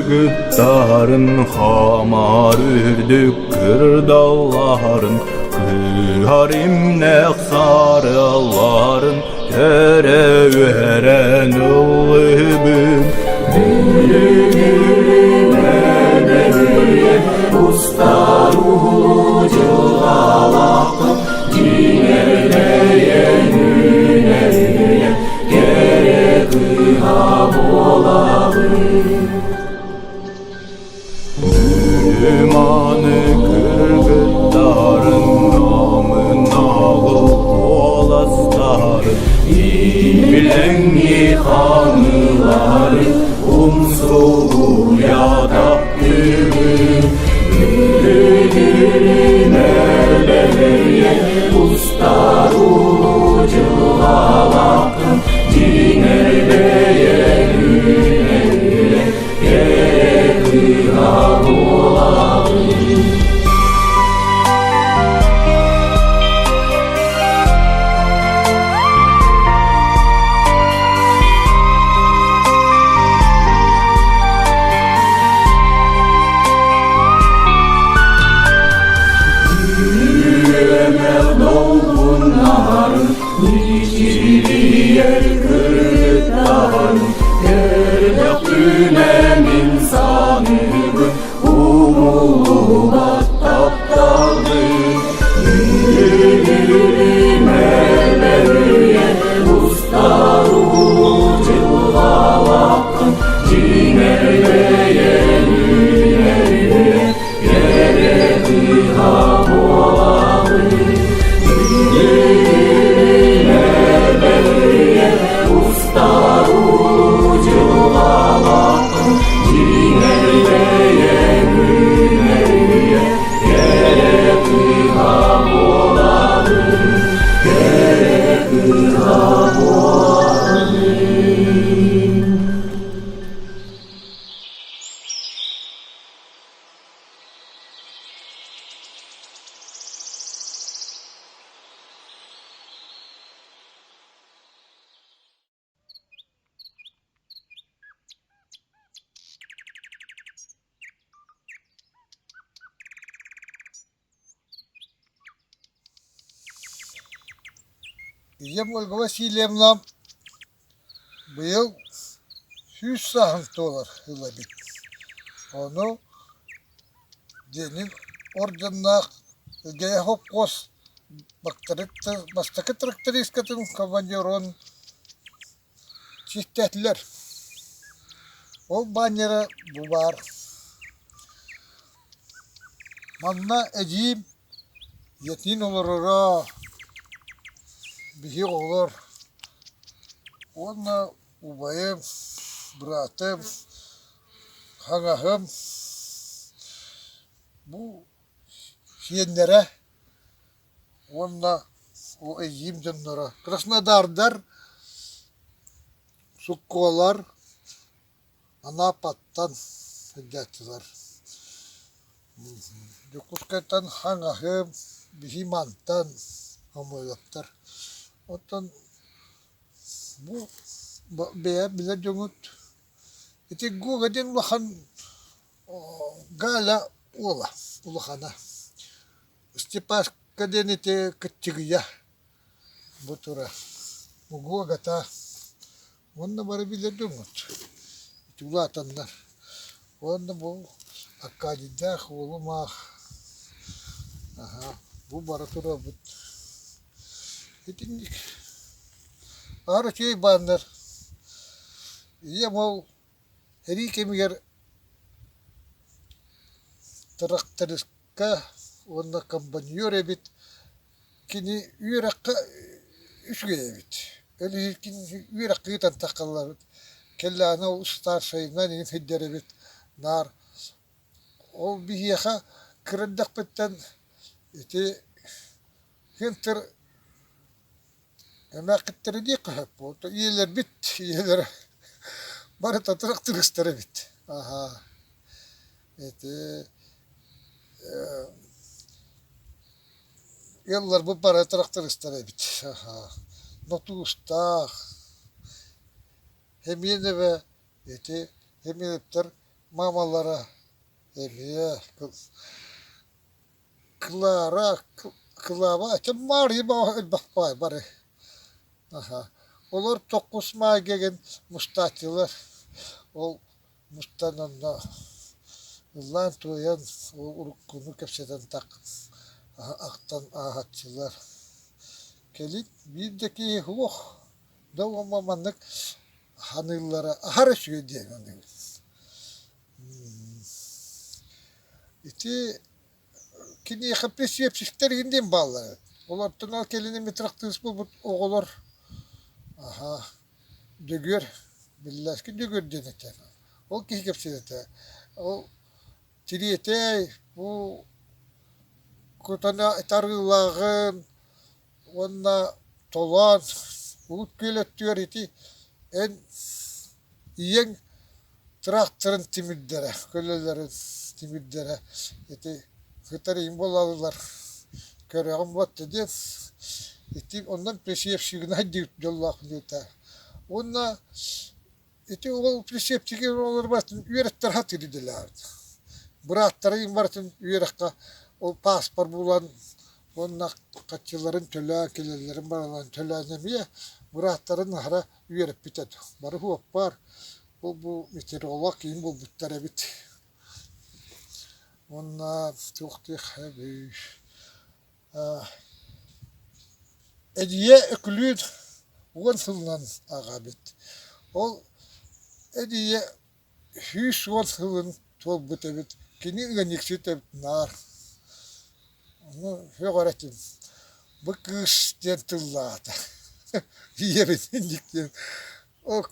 Кыргыттарын хаамар үрдүк кырдалларын, кыыһар имнэх сарыалларын көрө үөрэн ыллыыбын. Бүлүгүрүмэнэрүйэ устар уһулу дьылҕалаахпын, дьиҥэрдэйэн үүнэрүйэ кэрэ кыыһа буолабын. Маны кыргыттарын намынааҕыл куоластарын Билэҥҥи ханыылары умсугуйа таптыыбын. Бүлүгүрүмэлэрийэ устар улуу дьылҕалаахпын, дьиҥэр бэйэм үүнэрийэ кэрэ кыыһа буолабын. Үөмэл долгуннарын Ичирийэр кыргыттарын Көрдөхпүнэ мин саныыбын Умуллубат тапталбын Үмэлэрүйэ устар уу дьылҕалааххын Дьиҥэр бэйэҥ үүнэрүйэ кэрэ кыыһа буолабын Үмэлэрүйэ устар уу дьылҕалааххын Дьиҥэр бэйэҥ үүнэрүйэ кэрэ кыыһа буолабын Кэрэ кыыһа буолабын. Ийэм Ольга Васильевна быйыл 100 сааһын туолар ыла эбит. Ону Ленин орденнаах Илья холкуос бастакы трактористкатын командирын Чистээтилэр. Ол баннера бу баар. Манна эдьиийим ийэтиин олороро, биһи оҕолор уонна убайым, быраатым, хаҥаһым бу сиэннэрэ уонна ол эдьиийим дьонноро Краснодардар, Суккуолар Анапаттан сылдьааччылар. Дьокуускайтан Хаҥаһым, биһи мантан Омоевтар. Оттон бу бэйэ билэр дьоҥут ити Гога диэн улахан Галя уола улахана. Степашка диэн ити кыччыгыйа бу турар. Угуогата уонна бары билэр дьоҥҥут. Ити улаатаннар. Уонна бу Аркадийдаах уолум аах аһаа бу бара турабыт. Итинник аһара үчүгэй бааннар. Ийэм ол Сэрии кэмигэр тырахтарыска уонна комбайнер эбит, кини үөрэххэ үчүгэй эбит. Ол иһин кини үөрэххэ ыытан таххаллаабыт. Кэллэҕинэ ол старшайынан иһин сылдьар эбит наар. Ол биһиэхэ кыра эрдэхпиттэн ити Хинтер Эмээххиттэрэ диэххэ сөп буолта. Ийэлэрбит ийэлэрэ бары татырах тырыстар эбит. Аһаа. Ити ыалларбыт бары тырахтарыстар эбит. Аһаа. Нотуустаах, Эмиэнэбэ ити Эмиэнэптэр Мамалара эмиэ Клара, Клава Маарыйа элбэх баай бары. Аха. Олор токкус маайгагын мустааччылар. Ол мустан онно ыллаан-туойан ол уруккуну кэпсэтэн так ахтан ааһаччылар. Кэлин биир да киһи суох да уонна маннык ханыыллара аһара үчүгэй диэн саныыбын. Ити киниэхэ пресепсистэр игин диэн бааллар эбит. Олортон ол кэлин эмиэ трактыыс буолбут оҕолор аһа Дьөгүөр, Биллээски Дьөгүөр диэн этэ. Ол киһи кэпсиир этэ. Ол Тириэтэй бу кутана тарыылааҕын уонна толоон Улут Күөл өттүгэр ити эн ийэҥ тыраахтарын тимирдэрэ, көлөлөрүн тимирдэрэ ити сытар иһин буолаллар көрөҕүн буотта диэн ити онон присевщигинай диир дьоллоох диэтэ уонна ити ол присевщиги олор барытын үөрэттэр сатыыр идэлээбит бырааттара иһин барытын үөрэххэ ол пааспар булан уонна хаччыларын төлөөн кэлэллэрин бараларын төлөөн эмиэ бырааттарын аһара үөрэппит этэ бары уоппар Ол бу метеоролог киин булбуттар эбит. Уонна туох диэххэ Эдьиийэ Өкүлүүн уон сылынан аҕа эбит. Ол эдьиийэ 110 сылын туолбут эбит. Кини ыанньыксыт эбит наар. Ону сөҕөр этим. Бу кыыс диэн тыллаата. Ийэбит инник диэн Ок,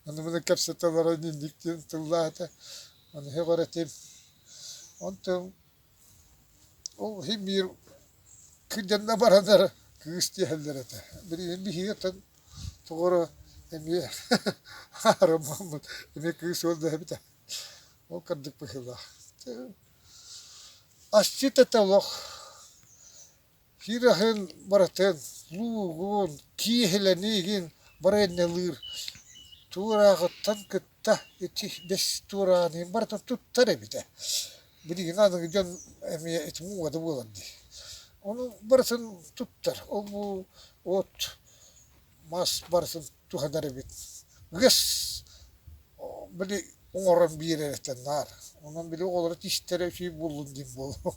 аны маны кэпсэтэ олорон инник диэн тыллаата, аны сөҕөр этим. Онтон ол иһин биир кырдьанна баран эрэ кыыс диэһэллэр этэ. Билигин биһиги оттон тоҕо эрэ эмиэ аараммаммыт, эмиэ кыыс уол да эбитэ. Ол кырдьык быһыылаах. Асчыт этэ олох Сир аһын барытын луугун, киэһэлэниигин барыанньалыыр туорааҕыттан кытта ити бэс туораанын барытын туттар эбитэ. Билигин аныгы дьон эмиэ ити муода буолар дии. Ону барытын туттар. Ол бу от, мас барытын туһанар эбит. Ыас били оҥорон биэрэр этэ наар. Онон били оҕолоро тиистэрэ үчүгэй буоллун диэн буолуо.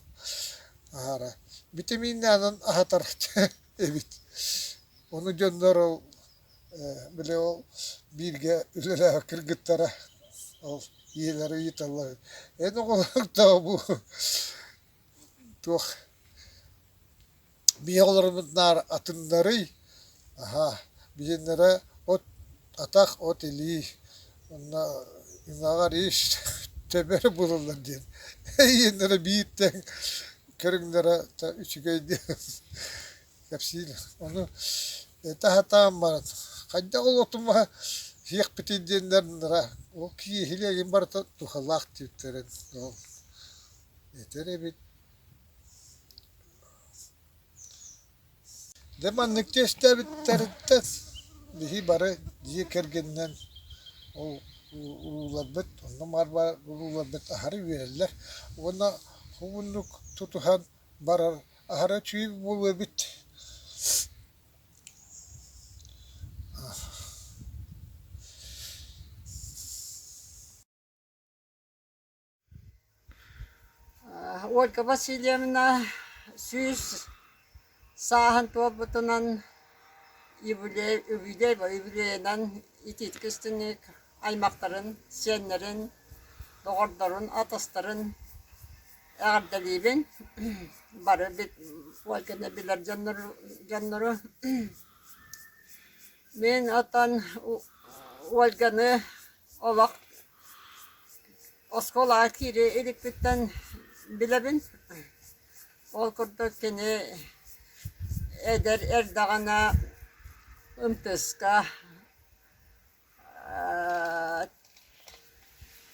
Аһара битэмииннээнэн аһатар эбит. Ону дьоннор ол били ол бииргэ үлэлээбит кыргыттара ол ийэлэрэ ыйыталлар эн оҕолордоо бу туох Биһи оҕолорбут наар атыннарый, аһаа, биһиэннэрэ от атах, от илии уонна үҥэҕэр ис төбө эрэ буолаллар диэн эйиэннэрэ биир тэҥ көрүҥнэрэ үчүгэй диэн кэпсиир. Ону этэ сатаан баран хайдах ол отума сиэхпитий диэннэр ол киһилиэгин барыта туһалаах диэбиттэрин ол этэр эбит. Дьэ маннык чиэстээбиттэриттэн биһи бары дьиэ кэргэнинэн ол урууларбыт, онно баар урууларбыт аһары үөрэллэр уонна уһуннук тутуһан барар аһара үчүгэй буолуо эбит. Ольга Васильевна 100 сааһын туолбутунан юбилей юбилейынан итиитик истиҥник аймахтарын, сиэннэрин, доҕордорун, атастарын эҕэрдэлиибин. Бары Ольганы билэр дьоннору. Мин оттон Ольганы олох Оскуолаҕа киирэ иликпиттэн билэбин. Ол курдук кини эдэр эрдэҕинэ МТС-ка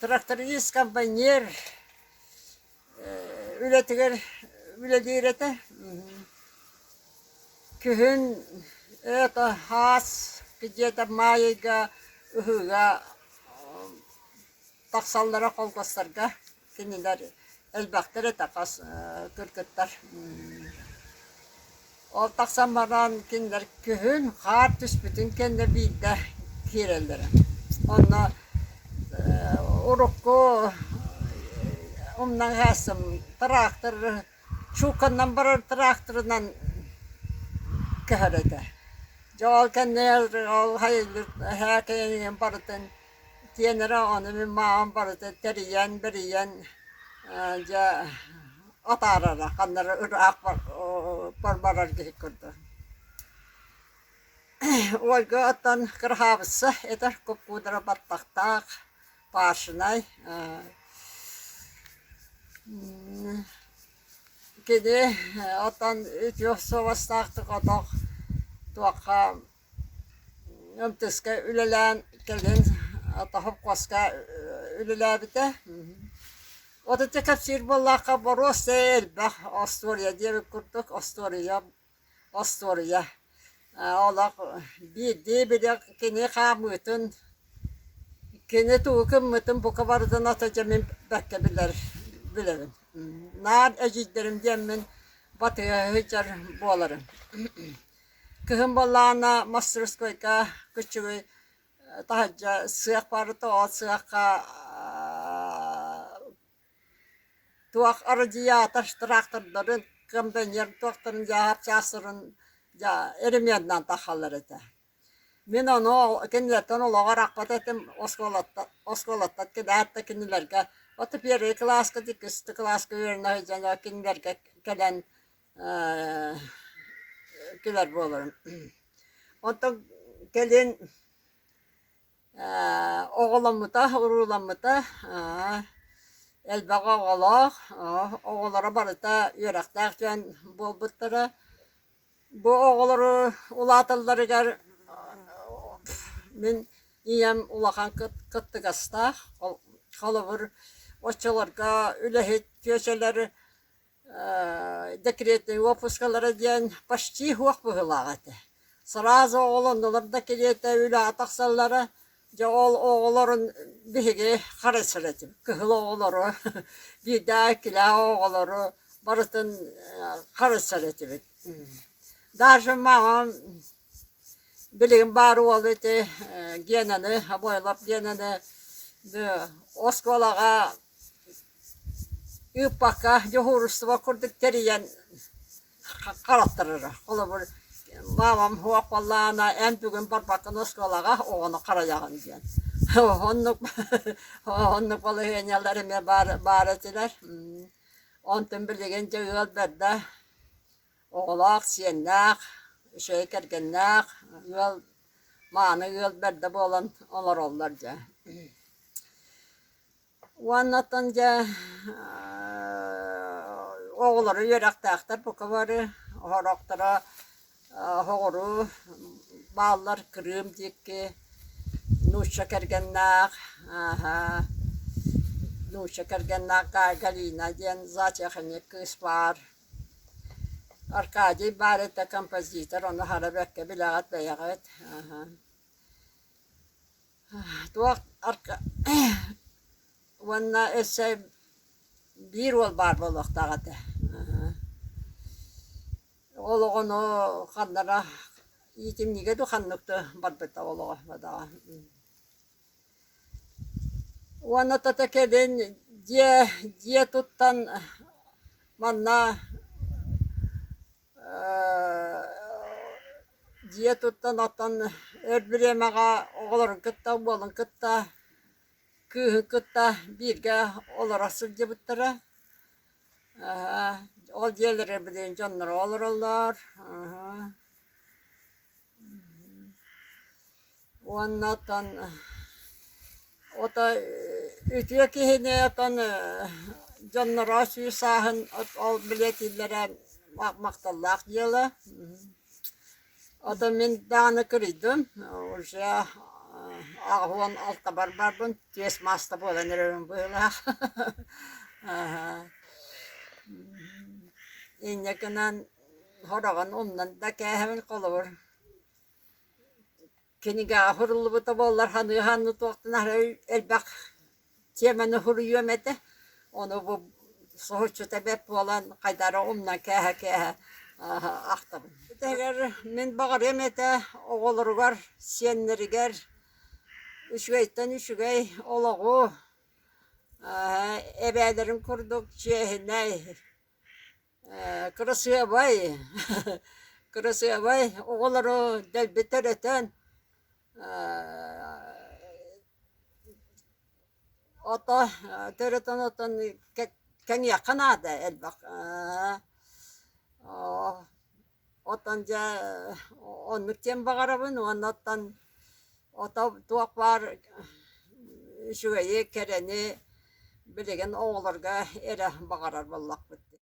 тракторист-комбайнер үлэтигэр үлэлиир этэ. Күһүн это хаас где-то маайга ыһыыга. тахсаллара холкуостарга кинилэр элбэхтэр этэ хас кыргыттар. Ол тахсан баран кинилэр күһүн хаар түспүтүн кэннэ биирдэ киирэллэрэ. Онно урукку умнан хаалсым тыраахтыр чууканнан барар тыраахтырынан көһөр этэ. Дьэ ол кэннэ ол һээкэйин барытын тиэнэрэ ону мин маам барыта тэрийэн бэрийэн дьэ атаарара ханна эрэ ыраах барар киһи курдук. Ольга оттон кыраһаабысса этэр куппуудара баттахтаах пашинай кини оттон үтүө суобастаахтык отох туохха МТС-ка үлэлээн кэлин Тохопкуоска үлэлээбитэ. Вот ити кэпсиир буоллахха боруос элбэх остуоруйа диэбит курдук остуоруйа остуоруйа олох биирдии били кини хаамыытын кини тугу гыммытын бука барытын ата дьэ мин бэркэ билэр билэбин. Наар эдьиийдэрим диэммин батыһа сылдьар буоларым. Кыһын буоллаҕына мастарыскыайга кыччыгый таһырдьа сыах барыта ол сыахха туох радиатор тыраахтырдарын комбайнер туохтарын дьаһап чаастарын эремиэннээн тахаллар этэ. Мин ону кинилэртэн олоҕо арахпат этим оскуолаттан оскуолаттан кэлээт да кинилэргэ вот первый кылааска иккис кылааска үөрэнэ сылдьан кинилэргэ кэлэн кэлэр буоларым. Онтон кэлин оҕоломмута, урууламмыта, элбэх оҕолоох, оҕолоро барыта үөрэхтээх дьон буолбуттара. Бу оҕолору улааталларыгар мин ийэм улахан кыттыгастаах. Холобур, оччолорго үлэһит чүөчэлэр декретнэй уоппускалара диэн почти суох быһыылаах этэ. Сразу оҕолоннулар да кэриэтэ үлэҕэ тахсаллара. Дьэ ол оҕолорун биһиги харайсар этибит. Кыһыл оҕолору, биирдээх иккилээх оҕолору барытын харайсар этибит. Даже мамам билигин баар уол ити Генаны, Обойлов Генаны оскуолаҕа Ыыппакка дьуһуурустуба курдук тэрийэн хараттарара. Холобур, маамам суох буоллаҕына, эн бүгүн барбаккын оскуолаҕа оҕону харайаҕын диэн. Оннук оннук балаһыанньалар эмиэ баар, баар этилэр. Онтон билигин дьэ ыал бэрдэ оҕолоох, сиэннээх, үчүгэй кэргэннээх, ыал мааны ыал бэрдэ буолан олороллор дьэ. Уоннаттан дьэ оҕолоро үөрэхтээхтэр бука бары, сорохторо соҕуруу бааллар Крым диэки, нуучча кэргэннээх, нуучча кэргэннээх Галина диэн зоотехник кыыс баар. Аркадий баар этэ композитор, ону хара бэркэ билэҕит бэйэҕит. Туох уонна өссө биир уол баар буолуохтаах этэ. Ол оҕону ханнара иитимньигэ дуу ханнык да барбыта ол оҕо бадаҕа. Уонна тото кэлин дьиэ дьиэ туттан манна Дьиэ туттан оттон өр бириэмэҕэ оҕолорун кытта, уолун кытта, кыыһын кытта бииргэ олоро сылдьыбыттара. Ол дьиэлэрэ билигин дьонноро олороллор. Уонна оттон ото үтүө киһини оттон дьонноро сүүс сааһын ол билиэтииллэрэ махталлаах дьыала. Ото мин даҕаны кырыйдым, уже 86-бар барбын, түөс мааста буолан эрэбин быһыылаах. Инньэ гынан Хороҕон умнан да кээһэбин холобур кинигэҕэ суруллубута буоллар саныы-саныы туохтан аһара элбэх. тиэмэни суруйуом этэ. Ону бу соһуччута бэрт буолан хайдары умнан кээһэ-кээһэ ахтабын. Бүтэһигэр мин баҕарыам этэ оҕолоругар, сиэннэригэр үчүгэйтэн үчүгэй олоҕу, эбээлэрин курдук чиэһинэй, кырасыабай, кырасыабай оҕолору дэлби төрөтөн Ото төрөтөн отон кэҥиэххэ наада элбэх Оттон дьэ оннук диэн баҕарабын уонна оттон ото туох баар үчүгэйи, кэрэни билигин оҕолорго эрэ баҕарар буоллахпыт дии.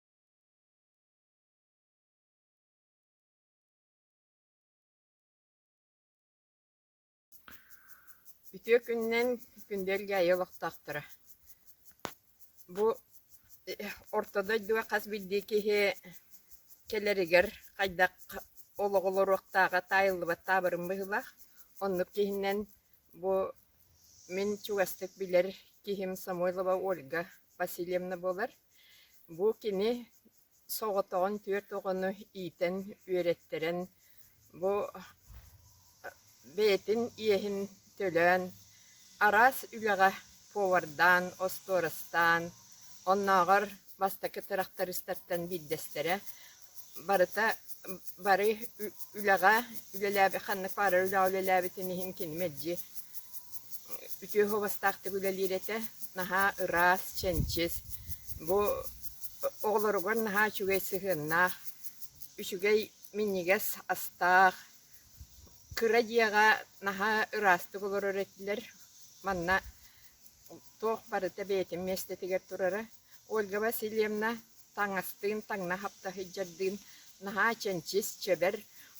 Үтүө күнүнэн күндү Элгээйи олохтоохторо! Бу орто дойдуга хас биирдии киһи кэлэригэр хайдах олоҕу олоруохтааҕа таайыллыбат таабырын быһыылаах. Оннук киһинэн бу мин чугастык билэр киһим Самойлова Ольга Васильевна буолар. Бу кини соҕотоҕун түөрт оҕону иитэн, үөрэттэрэн, бу бэйэтин иэһин төлөөн, араас үлэҕэ повардаан, остуорастаан, оннооҕор бастакы тырахтарыыстартан биирдэстэрэ барыта бары үлэҕэ үлэлээбит ханнык баҕарар үлэҕэ үлэлээбитин иһин кини мэлдьи үтүө суобастаахтык үлэлиир этэ, наһаа ыраас, чэнчис. Бу оҕолоругар наһаа үчүгэй сыһыаннаах, үчүгэй минньигэс астаах, кыра дьиэҕэ наһаа ыраастык олорор этилэр. Манна туох барыта бэйэтин миэстэтигэр турара. Ольга Васильевна таҥастыын таҥна хапта сылдьардыын наһаа чэнчис, чэбэр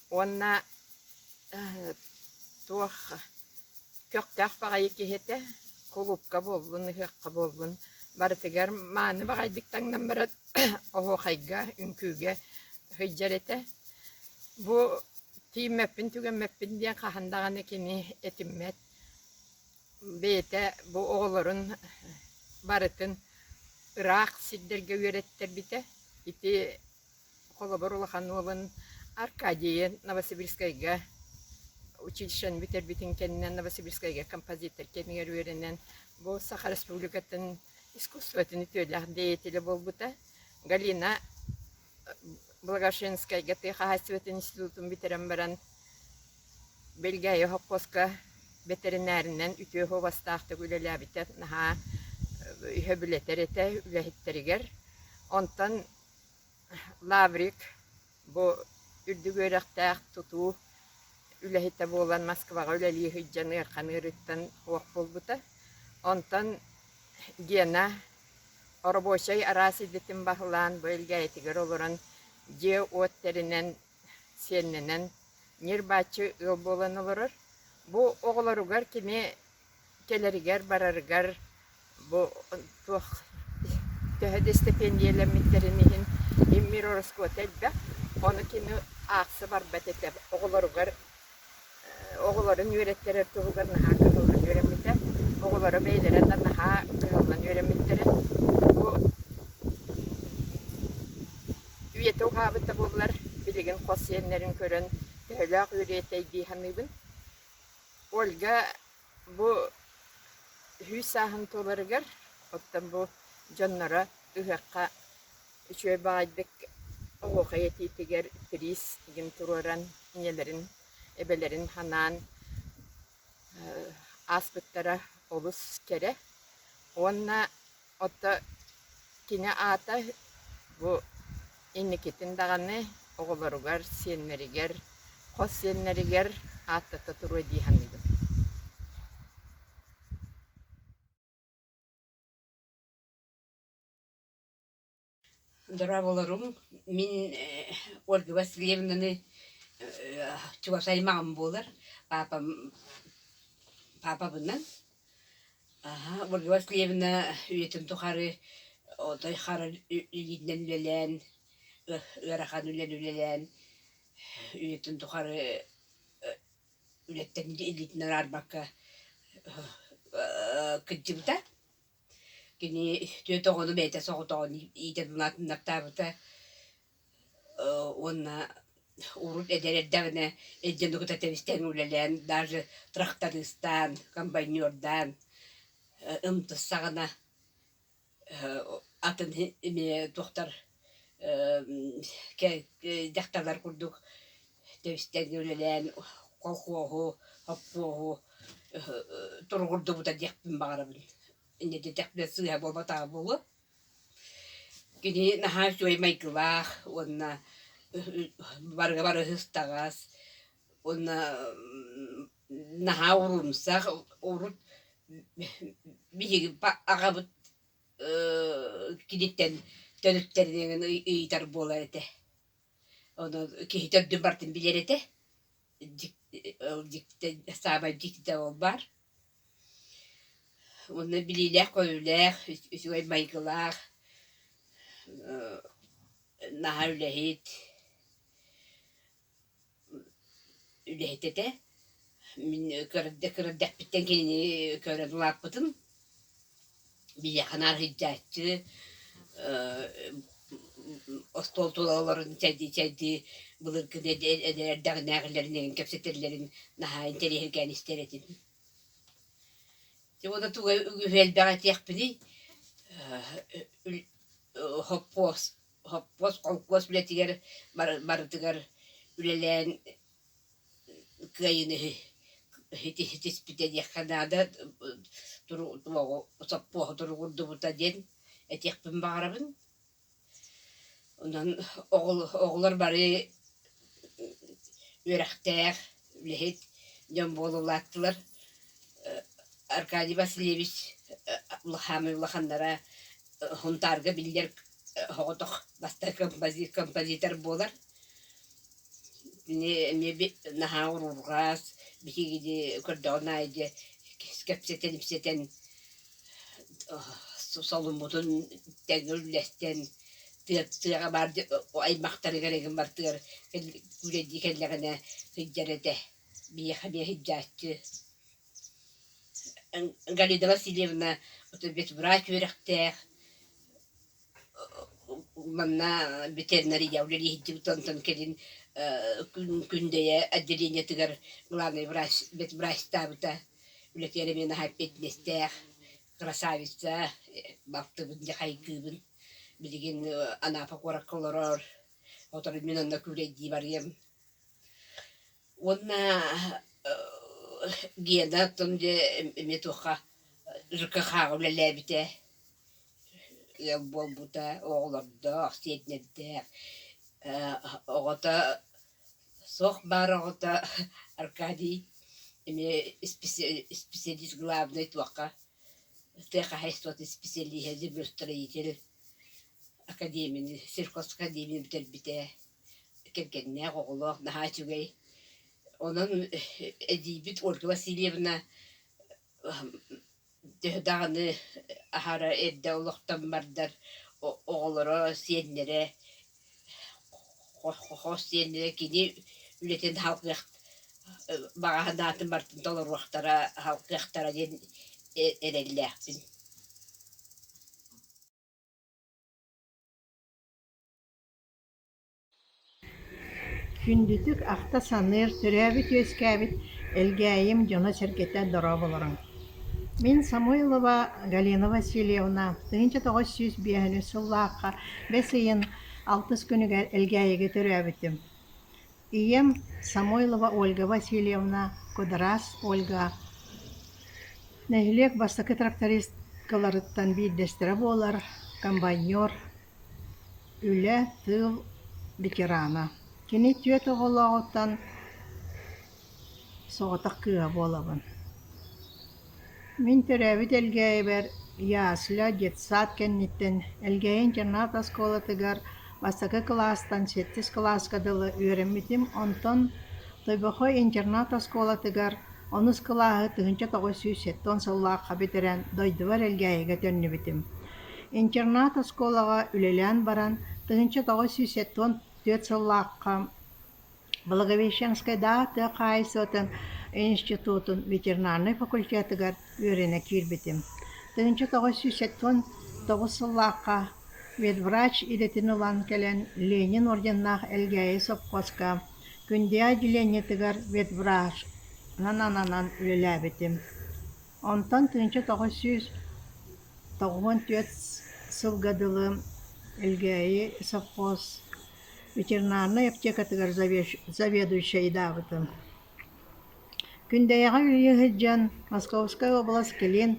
уонна туох көхтөөх баҕайы киһи этэ. Кулуупка буоллун, ыһыахха буоллун барытыгар мааны баҕайдык таҥнан баран оһуохайга, үҥкүүгэ сылдьар этэ. Бу тиийиммэппин-түгэммэппин диэн хаһан даҕаны кини этиммэт. Бэйэтэ бу оҕолорун барытын ыраах сирдэргэ үөрэттэрбитэ. Ити холобур улахан уолун Аркадийы Новосибирскайга училищены бүтэрбитин кэннэ Новосибирскайга композитор кэмигэр үөрэнэн бу Саха Республикатын искусствотын үтүөлээх деятелэ буолбута. Галина Благовещенскайга тыа хаһаайыстыбатын институтун бүтэрэн баран Бэлгээйи сопхуоска бэтэринээринэн үтүө суобастаахтык үлэлээбитэ наһаа үһөбүлэтэр этэ үлэһиттэригэр. Онтон Лаврик бу үрдүк үөрэхтээх тутуу үлэһитэ буолан Москваҕа үлэлии сылдьан ыарахан ыарыыттан суох буолбута. Онтон Гена оробуочай араас идэтин баһылаан бу Элгээйитигэр олорон дьиэ-уот тэринэн сиэннэнэн ньир-бааччы ыал буолан олорор. Бу оҕолоругар кини кэлэригэр-барарыгар бу туох төһө да истипиэндийэлэммиттэрин иһин иммир ороскуота элбэх. Ону кини аахса барбат этэ. Оҕолоругар оҕолорун үөрэттэрэр туһугар наһаа кыһаллан үөрэммитэ. Оҕолоро бэйэлэрэ да наһаа кыһаллан үөрэммиттэрэ. Бу үйэтэ уһаабыт да буоллар, билигин хос сиэннэрин көрөн төһөлөөх үөрүөтэй дии саныыбын. Ольга бу сүүс сааһын туоларыгар, оттон бу дьонноро ыһыахха үчүгэй баҕайдык оһуохай этиитигэр тириис игин туруоран ийэлэрин, эбэлэрин санаан ааспыттара олус кэрэ. Уонна Ото кини аата бу инникитин даҕаны оҕолоругар, сиэннэригэр, хос сиэннэригэр ааттата туруо дии саныыбын. Дорооболорум, мин Ольга Васильевнаны чугас аймаҕым буолар, паапам паапабынан. Ольга Васильевна үйэтин тухары отой хара илиитинэн үлэлээн, ыарахан үлэни үлэлээн, үйэтин тухары үлэттэн илиитин араарбакка кырдьыбыта. Кини түөрт оҕону бэйэтэ соҕотоҕун иитэн улаатыннартаабыта уонна урут эдэр эрдэҕинэ эрдэ кытта тэбистээн үлэлээн даже трактористаан, комбайнердаан ымтыссаҕына атын эмиэ туохтар дьахталлар курдук тэбистэҥҥэ үлэлээн колхуоһу, сопхуоһу туругурдубута диэхпин баҕарабын. Инньэ диэтэхпинэ сыыһа буолбатаҕа буолуо. Кини наһаа үчүгэй майгылаах уонна барыга бары ыһыстаҕас уонна наһаа уруумсах урут биһиги аҕабыт киниттэн төрүттэринэн ыйытар буолар этэ. Онон киһи төрдүн барытын билэр этэ. Дьиктэ саамай дьиктитэ ол баар. Уонна билиилээх-көрүүлээх, үчүгэй майгылаах, наһаа үлэһит үлэһит этэ. Мин кыра эрдэхпиттэн кинини көрөн улааппытым. Биһиэхэ наар сылдьааччы, остуол тула олорон чэйдии-чэйдии былыргыны эдэр эрдэҕинээҕилэрин эҥин кэпсэтэллэрин наһаа интэриэһиргээн истэр этим. Дьэ уонна тугу үгүһү элбэҕи этиэхпиний, хоппуос хоппуос холкуос үлэтигэр барытыгар үлэлээн кыайыыны ситиспитэ диэххэ наада соппуоһу туругурдубута диэн этиэхпин баҕарабын. Онон оҕолор бары үөрэхтээх, үлэһит дьон буола улааттылар. Аркадий Васильевич улахаамай улаханнара Сунтаарга биллэр соҕотох бастакы композитор буолар. Кини эмиэ наһаа уруурҕас, биһигини көрдөҕүн аайы дьэ кэпсэтэн-ипсэтэн солуммутун тэҥҥэ үллэстэн тыаҕа баар аймахтарыгар эҥин бартыгар күүлэйдии кэллэҕинэ сылдьар этэ. Биһиэхэ эмиэ сылдьааччы. Галина Васильевна ветврач үөрэхтээх, манна ветеринария үлэлии сылдьыбыт, онтон кэлин Күндэйэ отделениетыгар главный врач ветврачтаабыта. Үлэтигэр эмиэ наһаа эппиэтинэстээх, красавица, балтыбын дьэ хайгыыбын. Билигин Анапа куоракка олорор, отору мин онно күүлэйдии барыам. Уонна Гена оттон дьэ эмиэ туохха ЖКХ-ҕа үлэлээбитэ, ыал буолбута, оҕолордоох, сиэннэрдээх. Оҕото суох баар оҕото Аркадий эмиэ специалист главный туохха тыа хаһаайыстыбатын специалиһэ, землеустроитель академияны, сельхозакадемияны бүтэрбитэ. Кэргэннээх, оҕолоох наһаа үчүгэй. Онон эдьиийбит Ольга Васильевна төһө даҕаны аһара эрдэ олохтон бардар, оҕолоро, сиэннэрэ, хос сиэннэрэ кини үлэтин салгыах баҕа санаатын барытын толоруохтара, салгыахтара диэн эрэллээхпин. Күндүтүк ахта саныыр, төрөөбүт-үөскээбит Элгээйим дьоно-сэргэтэ дорооболоруҥ! Мин Самойлова Галина Васильевна 1905 сыллаахха бэс ыйын алтыс күнүгэр Элгээйигэ төрөөбүтүм. Ийэм Самойлова Ольга Васильевна, Кудраас Ольга нэһилиэк бастакы трактористкаларыттан биирдэстэрэ буолар, комбайнер, Үлэ, тыыл ветерана. Кини түөрт оҕолооҕуттан соҕотох кыыһа буолабын. Мин төрөөбүт Элгээйибэр ясля, детсад кэнниттэн Элгээйи интернат оскуолатыгар бастакы кылаастан сэттис кылааска дылы үөрэммитим, онтон Тойбохой интернат оскуолатыгар онус кылааһы 1970 сыллаахха бүтэрэн дойдубар Элгээйигэ төннүбүтүм. Интернат оскуолаҕа үлэлээн баран, 1974 сыллаахха Благовещенскайдааҕы тыа хаһаайыстыбатын институтун ветеринарнай факультетыгар үөрэнэ киирбитим. 1979 сыллаахха ветврач идэтин ылан кэлэн Ленин орденнаах Элгээйи сопхуоска Күндүйэ отделениетыгар ветврачынан ананан үлэлээбитим. Онтон 1994 сылга дылы Элгээйи сопхуос ветеринарнай аптекатыгар заведующайдаабытым. Күндэйэҕэ үлэлии сылдьан Московскай уобалас кэлин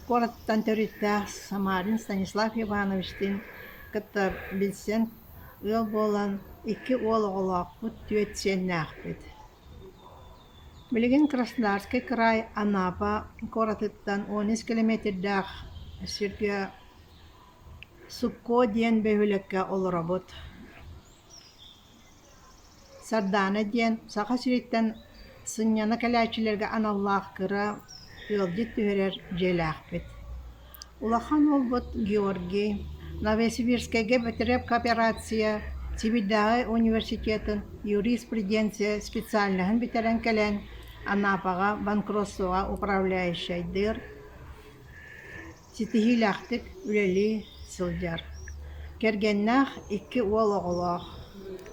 куораттан төрүттээх Самарин Станислав Ивановичтыын кытта билсэн ыал буолан икки уол оҕолоохпут, түөрт сиэннээхпит. Билигин Краснодарскай кыраай Анапа куоратыттан 13 километрдаах сиргэ Сукко диэн бөһүөлэккэ олоробут. Сардаана диэн Саха сириттэн сынньана кэлээччилэргэ аналлаах кыра ыалдьыт түһэрэр дьиэлээхпит. Улахан уолбут Георгий Новосибирскайга бэтэрээп кооперация Сибирдээҕи университетын юриспруденция специальноһын бүтэрэн кэлэн Анапаҕа банкротствоҕа управляющайдыыр Ситиһиилээхтик үлэлии сылдьар. Кэргэннээх икки уол оҕолоох.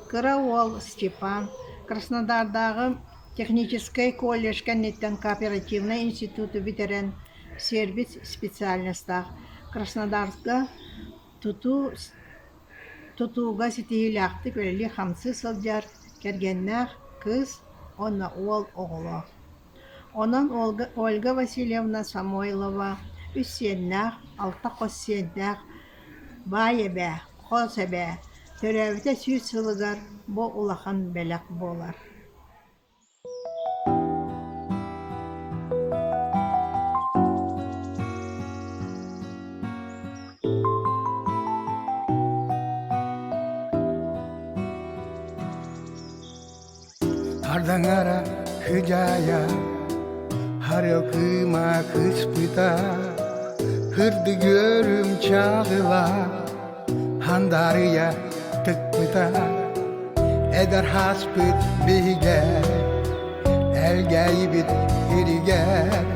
Кыра уол Степан Краснодардааҕы техническэй колледж кэнниттэн кооперативнай институту бүтэрэн сервис специальностаах Краснодарга тутуу тутууга ситиһиилээхтик үлэлии-хамсыы сылдьар кэргэннээх кыыс уонна уол оҕолоох. Онон Ольга Васильевна Самойлова үс сиэннээх, алта хос сиэннээх баай эбээ, хос эбээ төрөөбүтэ 100 сылыгар бу улахан бэлэх буолар. Ардаҥара кыдьаайа, харыал кыыма кыспыта, Кырдык өрүм чаҕыла, хандарыйа тыкпыта. Эдэр хаспыт биһигэ, элгээйибит иригэр,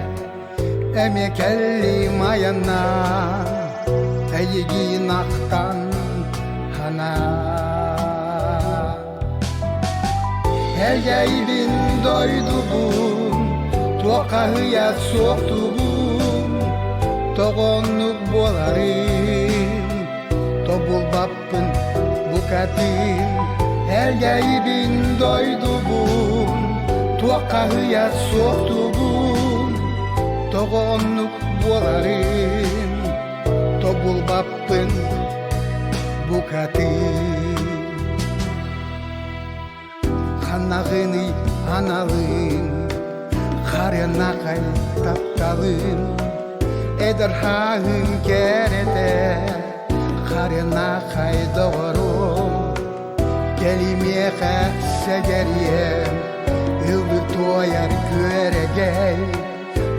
Эмиэ кэллим айанна, эйигин ахтан ханаа. Эйэйбин дойдубун, туоххаһыйа суохтубун, тоҕоннук буоларым, тобулбаппын букатын. Элгэйбин дойдубун, туоххаһыйа суохтубун, тоҕоннук буоларым, тобулбаппын букатын. Ханнаҕыный аналын, харыанахай тапталын, эдэр хааһын кэрэтэ, харыанахай доҕорум, кэлимиэхэ сэгэриэм, ыллы туойар күөрэгэй,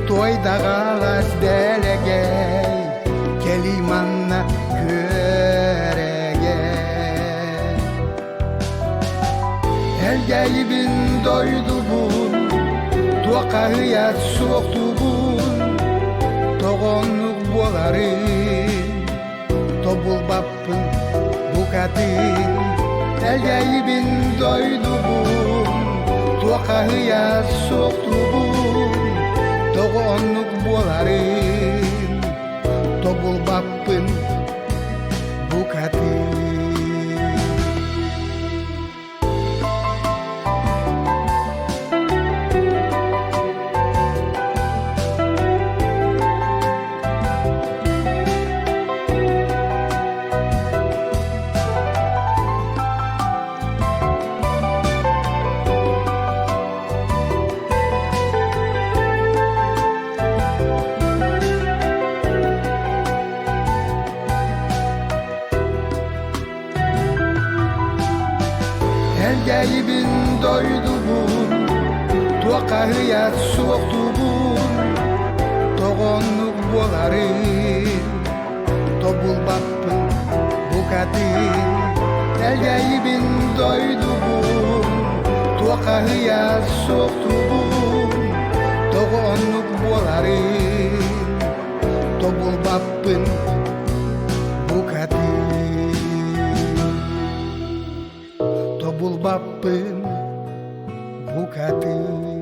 туойдаҕалас дэлэгэй, кэлий манна күөрэгэй. Элгээйибин дойдубун, туоххаһыйар суохтубун, тоҕоннук буоларын, тобулбаппын букатын. Элгээйибин дойдубун, туоххаһыйар суохтубун, тоҕоннук буоларын, тобулбаппын букатын. Элгээйибин дойдубун, туоххаһыйар суохтубун, тоҕоннук буоларын, тобулбаппын букатын. Элгээйибин дойдубун, туоххаһыйар суохтубун, тоҕоннук буоларын, Тобулбаппын букатын Тобулбаппын букатын.